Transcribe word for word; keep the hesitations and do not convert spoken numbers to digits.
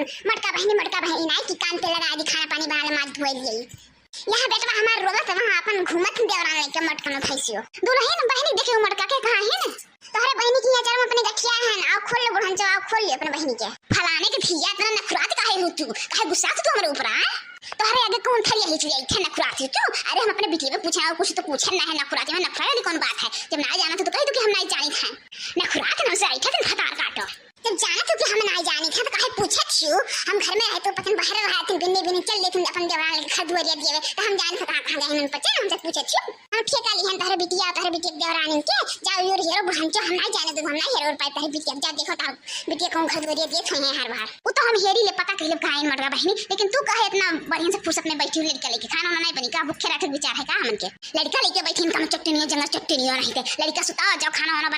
मोटका बहिनी, मोटका बहिनी, नाई कि कान पे लगा दी, खाना पानी बना ले, माज धोए लिए। यहाँ बेटवा हमार रोवत, वहाँ अपन घूमत देवरान लेके मोटका न भैंसियो। दुलहिन बहिनी देखे उ मोटका के कहा है न? तोहरे बहिनी की यहाँ चार में अपने गठिया है न, आओ खोल ले बुढ़न चो, आओ खोल ले अपने बहिनी के। फलाने के धिया इतना नखुरात काहे हो तू? काहे गुस्सा तू हमरे ऊपर, आय? तोहरे आगे कौन थरिया हिच गई थे नखुरात हो तू? अरे हम अपने बिटिया पे पूछे और कुछ तो पूछे ना है, नखुरात में नखुरा वाली कौन बात है? जब ना जाना तो, तो कह दो कि हम नहीं जानी थे। नखुरात ना से आई थे तुम फतार काटो। जब जाना तो कि हम नहीं जानी थे तो काहे पूछे छियो? हम घर में रहे तो पतन बाहर रहे थे, बिन्ने बिन्ने चल लेते अपन देवरान लेके घर दुआरिया दिए, तो हम जाने से कहाँ, कहाँ जाए उन पचे हमसे पूछे छियो? हम ठेका लिहन तोहरे बिटिया, तोहरे बिटिया के देवरानी के, जाओ यूर हेरो बुढ़न चो, हम नहीं जाने दो, हम नहीं हेरो पाए तोहरे बिटिया, जा देखो तो बिटिया कहूँ घर दुआरिया देत हैं हर बार। वो तो हम हेरी ले पता कहिले काइन मटका बहिनी, लेकिन तू काहे इतना बढ़िया से फुर्सत में बैठी हो लड़का लेके, खाना वाना नहीं बनी का? भूखे रखे के विचार है का हमन के? लड़का लेके बैठी हम चट्टनियो जंगल चट्टनियो नहीं थे, लड़का सुता जाओ, खाना वाना बना